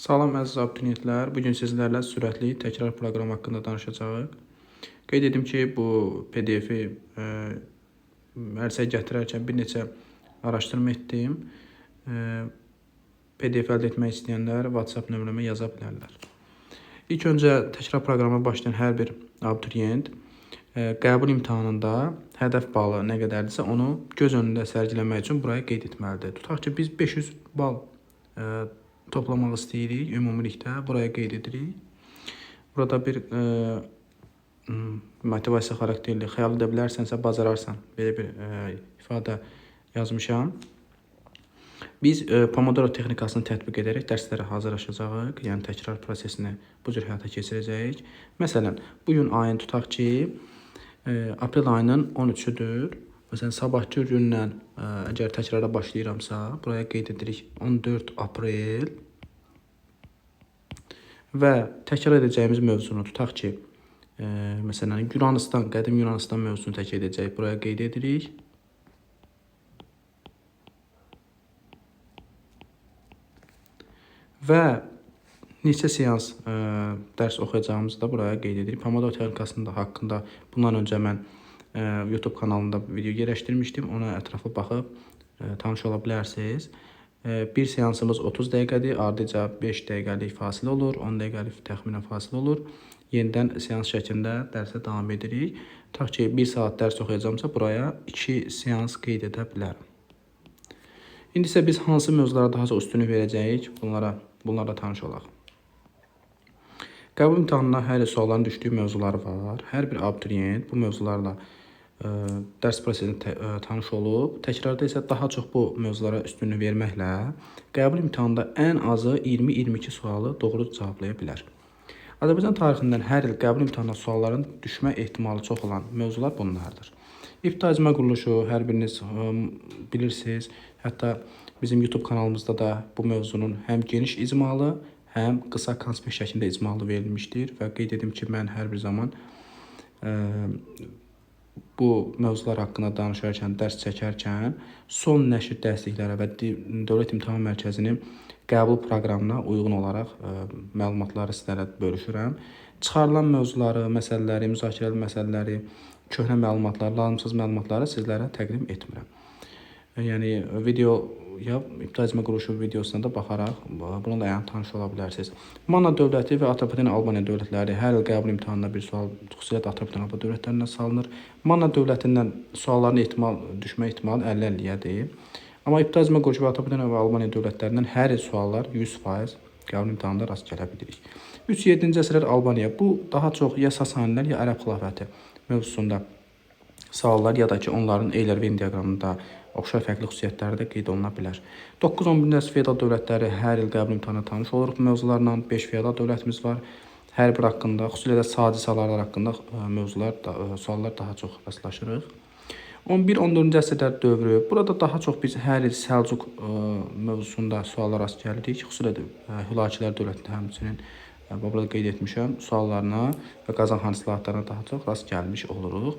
Salam əziz abituriyentlər. Bu gün sizlərlə sürətli təkrar proqramı haqqında danışacağıq. Qeyd edim ki, bu PDF-i ərsəyə gətirərkən bir neçə araşdırma etdim. PDF əldə etmək istəyənlər WhatsApp nömrəmə yaza bilərlər. İlk öncə təkrar proqramına başlayan hər bir abituriyent qəbul imtahanında hədəf balı nə qədərdirsə onu göz önündə sərgiləmək üçün buraya qeyd etməlidir. Tutaq ki, biz 500 bal toplamaq istəyirik ümumilikdə, buraya qeyd edirik. Burada bir motivasiya xarakterli, xəyal edə bilərsənsə bacararsan, belə bir ifadə yazmışam. Biz Pomodoro texnikasını tətbiq edərək dərslərə hazırlaşacağıq, yəni təkrar prosesini bu cür həyata keçirəcəyik. Məsələn, bu gün ayın tutaq ki, aprel ayının 13-üdür. Məsələn, sabahkı gündən əgər təkrara başlayıramsa, buraya qeyd edirik 14 aprel və təkrar edəcəyimiz mövzunu tutaq ki, məsələn, Yunanistan, qədim Yunanistan mövzusunu təkrar edəcəyik, buraya qeyd edirik. Və neçə seans dərs oxuyacağımızı da buraya qeyd edirik. Pomodoro texnikasında haqqında bundan öncə mən YouTube kanalında video yerləşdirmişdim. Ona ətraflı baxıb tanış ola bilərsiniz. Bir seansımız 30 dəqiqədir. Ardıca 5 dəqiqəlik fasilə olur, 10 dəqiqəlik təxminən fasilə olur. Yenidən seans şəklində dərsə davam edirik. Tutaq ki, 1 saat dərs oxuyacağamsa buraya 2 seans qeyd edə bilərəm. İndi isə biz hansı mövzulara daha çox üstünlük verəcəyik, bunlarla tanış olaq. Qəbul imtahanına hər il sualların düşdüyü mövzuları var. Hər bir abituriyent bu mövzularla dərs prosesində tanış olub, təkrarda isə daha çox bu mövzulara üstünlük verməklə qəbul imtahanında ən azı 20-22 sualı doğru cevablaya bilər. Azərbaycan tarixindən hər il qəbul imtahanına sualların düşmə ehtimalı çox olan mövzular bunlardır. İbtidai icma quruluşu hər biriniz bilirsiniz. Hətta bizim YouTube kanalımızda da bu mövzunun həm geniş icmalı, həm qısa konspekt şəklində icmalı verilmişdir və qeyd edim ki, mən hər bir zaman bu mövzular haqqında danışarkən, dərs çəkərkən son nəşr dərsliklərə və Dövlət İmtahan Mərkəzinin qəbul proqramına uyğun olaraq məlumatları sizlərə bölüşürəm. Çıxarılan mövzuları, məsələləri, müzakirəli məsələləri, köhnə məlumatları, lazımsız məlumatları sizlərə təqdim etmirəm. Yəni videoya İbtidai icma quruluşu videosuna da baxaraq bununla yəni tanış ola bilərsiniz. Manna dövləti və Atropatena Albaniya dövlətləri hər il qəbul imtahanında bir sual, xüsusilə də Atropatena Albaniya dövlətlərindən salınır. Manna dövlətindən sualların ehtimal düşmə ehtimalı 50-50-yədir. Amma İbtidai icma quruluşu və Atropatena və Albaniya dövlətlərindən hər il suallar 100% qəbul imtahanında rast gələ bilirik. 3-7-ci əsrlər Albaniya. Bu daha çox ya Sasanilər, ya Ərəb xilafəti mövzusunda suallar ya da ki, onların Eyler-Venn diaqramında oxşar fərqli xüsusiyyətləri də qeyd oluna bilər. 9-11-ci əsr feodal dövlətləri hər il qəbul imtahanına tanış oluruq bu mövzularla. 5 feodal dövlətimiz var. Hər bir haqqında, xüsusilə də sadi salarlar haqqında mövzular, suallar daha çox rastlaşırıq. 11-14-cü əsrlər dövrü. Burada daha çox biz hər il Səlcuq mövzusunda suallar rast gəlirik. Xüsusilə də Hülakilər dövlətində həmçinin burada qeyd etmişəm, suallarına və Qazan xan islahatlarına daha çox rast gəlmiş oluruq.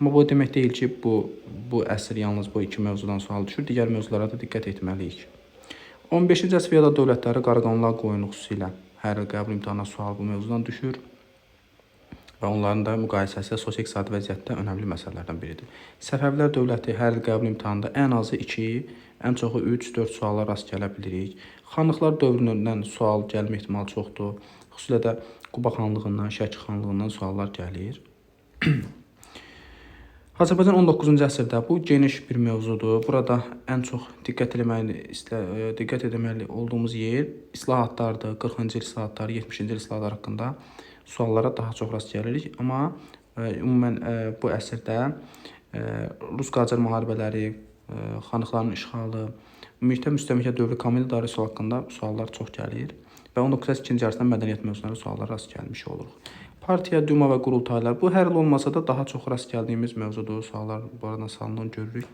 Amma bu demək deyil ki, bu əsr yalnız bu iki mövzudan sual düşür. Digər mövzulara da diqqət etməliyik. 15-ci əsr feodal dövlətləri Qaraqanlar qoyunu xüsusilə hər il qəbul imtahanına sual bu mövzudan düşür və onların da müqayisəsi sosial-iqtisadi vəziyyətdə önəmli məsələlərdən biridir. Səfəvilər dövləti hər il qəbul imtahanında ən azı 2, ən çoxu 3-4 suala rast gələ bilirik. Xanlıqlar dövründən sual gəlmə ehtimalı çoxdur. Xüsusilə də Quba xanlığından, Şəki xanlığından suallar gəlir. Azərbaycan 19-cu əsrdə bu geniş bir mövzudur. Burada ən çox diqqət etməli olduğumuz yer islahatlardır. 40-cı il islahatları, 70-ci il islahatlar haqqında suallara daha çox rast gəlirik. Amma ümumən bu əsrdə Rus Qacar müharibələri, xanlıqların işğalı, ümumilikdə müstəmləkə dövrü kamil idarəsi haqqında suallar çox gəlir və 19-cu əsr ikinci yarısında mədəniyyət mövzularına suallar rast gəlmiş oluruq. Partiya, Duma və qurultaylar. Bu hər il olmasa da daha çox rast gəldiyimiz mövzudur. Suallar bu aradan salındığını görürük.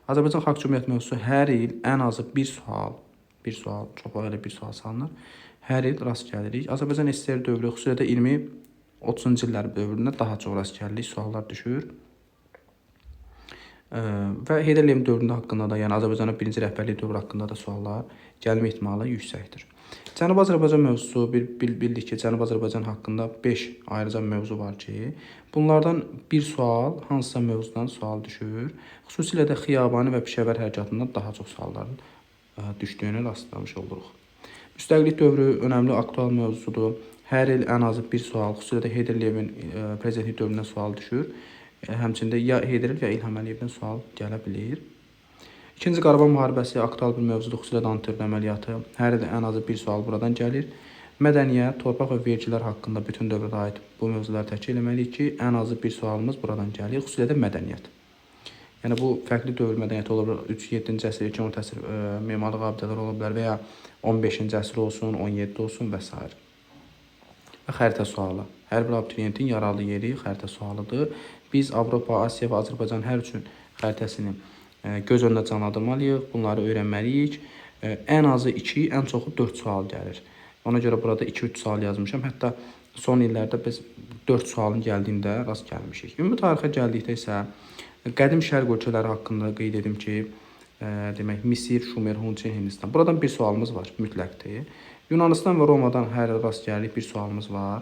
Azərbaycan Xalq Cümhuriyyəti mövzusu hər il ən azı bir sual, çox vaxt elə bir sual salınır. Hər il rast gəlirik. Azərbaycan SSR dövrü, xüsusilə də 20-30-cu illər dövründə daha çox rast gəlirik. Suallar düşür. Və Heydər Əliyevin dövründə haqqında da, yəni Azərbaycanın birinci rəhbərlik dövrü haqqında da suallar gəlmə ehtimalı yüksəkdir. Cənubi Azərbaycan mövzusu bildik ki, Cənubi Azərbaycan haqqında 5 ayrıca mövzu var ki, bunlardan bir sual hansısa mövzudan sual düşür. Xüsusilə də Xiyabani və Pişəvər hərəkatından daha çox sualların düşdüyünü rastlamış oluruq. Müstəqillik dövrü önəmli aktual mövzusudur. Hər il ən azı bir sual, xüsusilə də Heydər Əliyevin prezidentlik dövründən sual düşür. Həmçində ya Heydər Əliyev ya İlham Əliyevdən sual gələ bilir. İkinci Qarabağ müharibəsi aktual bir mövzudur, xüsusilə də antiterror əməliyyatı. Hər il ən azı bir sual buradan gəlir. Mədəniyyət, torpaq və vergilər haqqında bütün dövrə aid bu mövzuları təkrar eləməliyik ki, ən azı bir sualımız buradan gəlir, xüsusilə də mədəniyyət. Yəni bu fərqli dövr mədəniyyəti ola bilər, 3-7-ci əsr, 2-10 əsr memarlıq abidələri ola bilər və ya 15-ci əsr olsun, 17 olsun və s. Və xəritə sualı. Hər bir abituriyentin yararlı yeri xəritə sualıdır. Biz Avropa, Asiya və Azərbaycanın hər üçün xəritəsini göz önündə canlandırmalıyıq, bunları öyrənməliyik. Ən azı 2, ən çoxu 4 sual gəlir. Ona görə burada 2-3 sual yazmışam. Hətta son illərdə biz 4 sualın gəldiyində rast gəlmişik. Ümumi tarixə gəldikdə isə qədim şərq ölkələri haqqında qeyd edim ki, demək Misir, Şumer, Hun, Çin, Hindistan. Buradan bir sualımız var, mütləqdir. Yunanistan və Romadan hər rast gəlirik, bir sualımız var.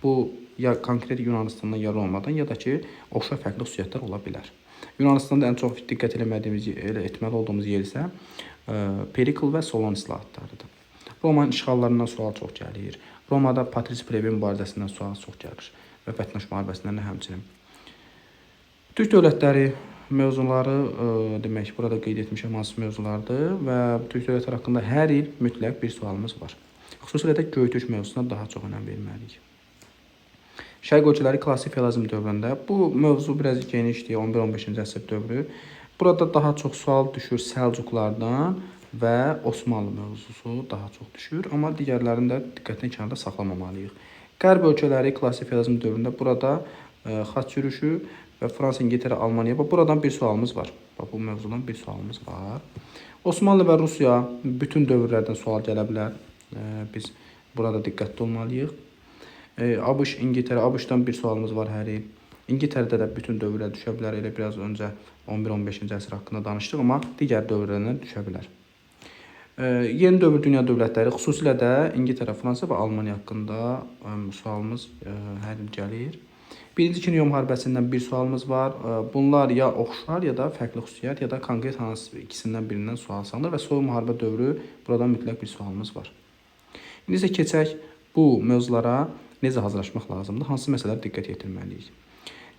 Bu ya konkret Yunanistandan ya Romadan ya da ki oxşar fərqli xüsusiyyətlər ola bilər. Yunanistanda ən çox diqqət eləmədiyimiz, elə etməli olduğumuz yer isə Perikl və Solon islahatlarıdır. Romanın işğallarından sual çox gəlir. Romada Patris plebey mübarizəsindən sual çox gəlir və vətəndaş müharibəsindən də həmçinin. Türk dövlətləri mövzuları, demək burada qeyd etmişəm hansı mövzulardır və Türk dövlətləri haqqında hər il mütləq bir sualımız var. Xüsusilə də Göytürk mövzusuna daha çox önəm verməliyik. Şərq ölkələri klassik feodalizm dövründə bu mövzu biraz genişdir, 11-15-ci əsr dövrü. Burada daha çox sual düşür Səlcuqlardan və Osmanlı mövzusu daha çox düşür, amma digərlərini də diqqətin kənarda saxlamamalıyıq. Qərb ölkələri klassik feodalizm dövründə burada xaç yürüşü və Fransa, İngiltərə, Almaniya. Bax, buradan bir sualımız var. Bax, bu mövzudan bir sualımız var. Osmanlı və Rusiya bütün dövrlərdən sual gələ bilər. Biz burada diqqətli olmalıyıq. ABŞ, İngiltərə, ABŞ-dan bir sualımız var hər il. İngiltərədə də bütün dövrlər düşə bilər. Elə biraz öncə 11-15-ci əsr haqqında danışdıq, amma digər dövrlərdən düşə bilər. Yeni dövr dünya dövlətləri, xüsusilə də İngiltərə, Fransa və Almaniya haqqında sualımız hər il gəlir. Birinci İkinci Dünya müharibəsindən bir sualımız var. Bunlar ya oxşar, ya da fərqli xüsusiyyət, ya da konkret hansı ikisindən birindən sual salınır və soyuq müharibə dövrü buradan mütləq bir sualımız var. İndi isə keçək bu mövzulara necə hazırlaşmaq lazımdır, hansı məsələlərə diqqət yetirməliyik.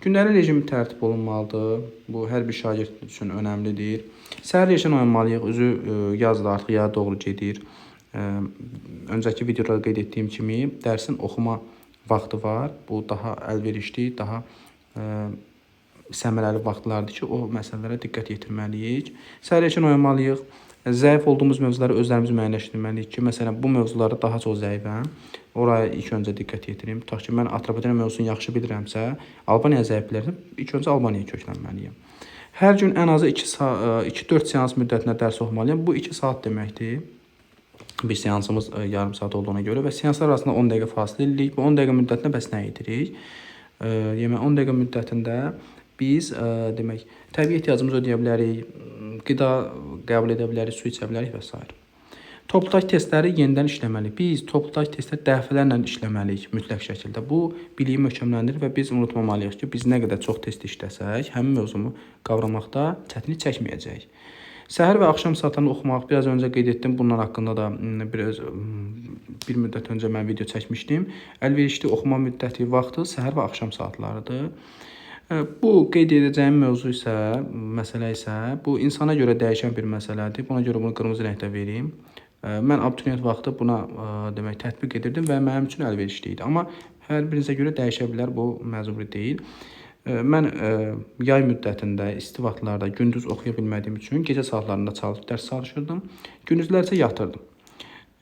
Gündəlik rejim tərtib olunmalıdır. Bu hər bir şagird üçün önəmlidir. Səhər erkən oyanmalıyıq. Üzü yazdır, artıq yaya doğru gedir. Öncəki videoda qeyd etdiyim kimi dərsin oxuma vaxtı var. Bu daha əlverişli, daha səmərəli vaxtlardır ki, o məsələlərə diqqət yetirməliyik. Səhər erkən oyanmalıyıq. Zəif olduğumuz mövzuları özlərimiz müəyyənləşdirməliyik ki, məsələn, bu mövzularda daha çox zəifəm. Oraya ilk öncə diqqət yetirim. Tutaq ki, mən Atropatena mövzusunu yaxşı bilirəmsə, Albaniya zəiflərində ilk öncə Albaniyaya köklənməliyəm. Hər gün ən azı 2-4 seans müddətində dərs oxumalıyam. Bu 2 saat deməkdir. Bir seansımız yarım saat olduğuna görə və seanslar arasında 10 dəqiqə fasilə edirik. Bu 10 dəqiqə müddətində bəs nə edirik? Demək 10 dəqiqə müddətində biz demək təbii ehtiyacımızı ödəyə bilərik, qida qəbul edə bilərik, su içə bilərik və s. Toplu testləri yenidən işləməliyik. Biz toplu testləri dəfələrlə işləməliyik mütləq şəkildə. Bu biliyi möhkəmləndirir və biz unutmamalıyıq ki, biz nə qədər çox test işləsək, həmin mövzunu qavramaqda çətinlik çəkməyəcəyik. Səhər və axşam saatlarında oxumaq, biraz öncə qeyd etdim, bunlar haqqında da biraz bir müddət öncə mən video çəkmişdim. Əlverişli oxuma müddəti, vaxtı səhər və axşam saatlarıdır. Bu qeyd edəcəyim mövzu isə, məsələ isə bu insana görə dəyişən bir məsələdir. Buna görə bunu qırmızı rəngdə verim. Mən abituriyent vaxtı buna demək tətbiq edirdim və mənim üçün əlverişli idi. Amma hər birinizə görə dəyişə bilər, bu məcburi deyil. Mən yay müddətində, isti vaxtlarda gündüz oxuya bilmədiyim üçün gecə saatlarında dərs çalışırdım. Gündüzlər isə yatırdım.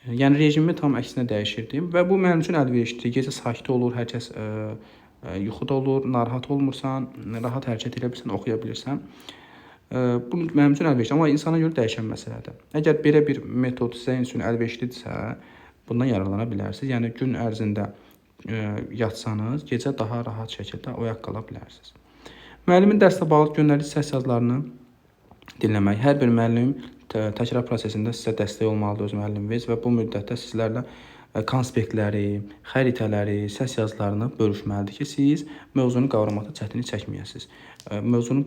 Yəni rejimimi tam əksinə dəyişirdim və bu mənim üçün əlverişlidir. Gecə sakit olur, hər kəs yuxuda olur, narahat olmursan, rahat hərəkət edə bilirsən, oxuya bilirsən. Bu mənim üçün əlverişli, amma insana görə dəyişən məsələdir. Əgər belə bir metod sizin üçün əlverişlidirsə, bundan yararlana bilərsiniz. Yəni gün ərzində yatsanız, gecə daha rahat şəkildə oyaq qala bilərsiniz. Müəllimin dərslə bağlı gündəlik səs yazılarını dinləmək. Hər bir müəllim təkrar prosesində sizə dəstək olmalıdır öz müəlliminiz və bu müddətdə sizlərlə konspektləri, xəritələri, səs yazılarını bölüşməlidir ki, siz mövzunu qavramaqda çətinlik çəkməyəsiniz. Mövzunun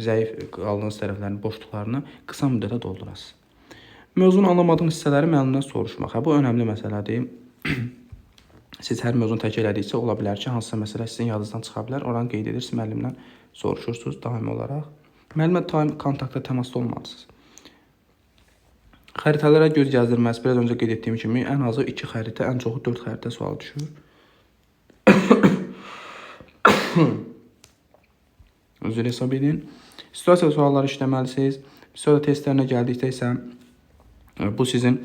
zəif qaldığınız tərəflərini, boşluqlarını qısa müddətdə doldurasınız. Mövzunun anlamadığınız hissələri müəllimdən soruşmaq. Hə, bu önəmli məsələdir. Siz hər mövzunu tək elədikcə ola bilər ki, hansısa məsələ sizin yadınızdan çıxa bilər. Oranı qeyd edirsiniz, müəllimdən soruşursunuz daimi olaraq. Müəllimlə kontaktda, təmasda olmalısınız. Xəritələrə göz gəzdirməsi, biraz öncə qeyd etdiyim kimi, ən azı 2 xəritə, ən çoxu 4 xəritə sualı düşür. Üzr hesab edin. Situasiya sualları işləməlisiniz. Situasiya testlərinə gəldikdə isə bu sizin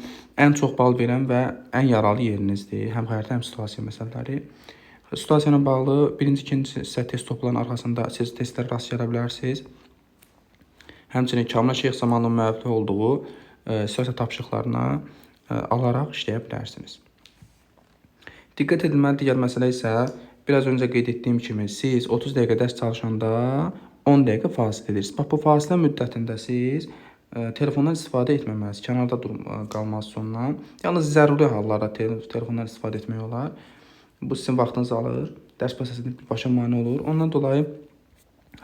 ən çox bal verən və ən yaralı yerinizdir. Həm xəritə, həm situasiya məsələləri. Situasiya ilə bağlı birinci, ikinci hissə test toplarının arxasında siz testlərə rast gələ bilərsiniz. Həmçinin Kamil Şeyx Zamanlının müəllifi olduğu situasiya tapşırıqlarına alaraq işləyə bilərsiniz. Diqqət edilməli digər məsələ isə biraz öncə qeyd etdiyim kimi siz 30 dəqiqə dərs çalışanda 10 dəqiqə fasilə edirsiniz. Bax bu fasilə müddətində siz telefondan istifadə etməməlisiniz, kənarda qalmalısınız ondan. Yalnız zəruri hallarda telefondan istifadə etmək olar. Bu sizin vaxtınızı alır, dərs prosesində birbaşa mane olur. Ondan dolayı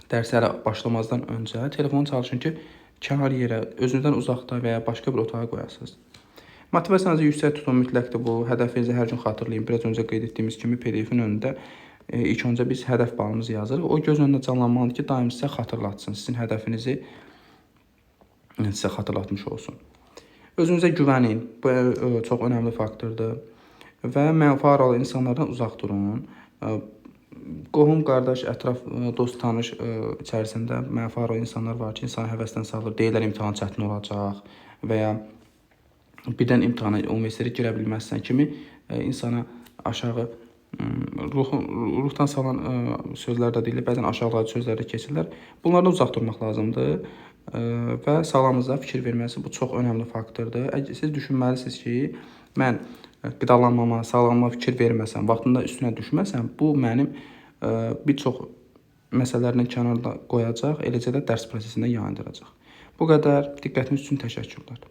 dərsə hələ başlamazdan öncə telefonu çalışın ki, kənar yerə, özünüzdən uzaqda və ya başqa bir otağa qoyasınız. Motivasiyanızı yüksək tutun, mütləqdir bu. Hədəfinizi hər gün xatırlayın. Biraz öncə qeyd etdiyimiz kimi PDF-in önündə ilk öncə biz hədəf balımızı yazırıq. O göz önündə canlanmalıdır ki, daim sizə xatırlatsın, sizin hədəfinizi sizə xatırlatmış olsun. Özünüzə güvənin. Bu çox önəmli faktordur. Və mənfi aralı insanlardan uzaq durun. Qohum, qardaş, ətraf, dost, tanış içərisində mənfi aralı insanlar var ki, insanı həvəsdən salır. Deyirlər imtahan çətin olacaq və ya birdən imtahana, universitetə girə bilməzsən kimi insana aşağı ruhdan salan sözlər də deyilir, bəzən aşağılayıcı sözlər də keçirlər. Bunlardan uzaq durmaq lazımdır və sağlamlığınıza fikir verməlisiniz. Bu çox önəmli faktordur. Siz düşünməlisiniz ki, mən qidalanmama, sağlamlığa fikir verməsəm, vaxtında üstünə düşməsəm, bu mənim bir çox məsələlərlə kənarda qoyacaq, eləcə də dərs prosesindən yayındıracaq. Bu qədər. Diqqətiniz üçün təşəkkürlər.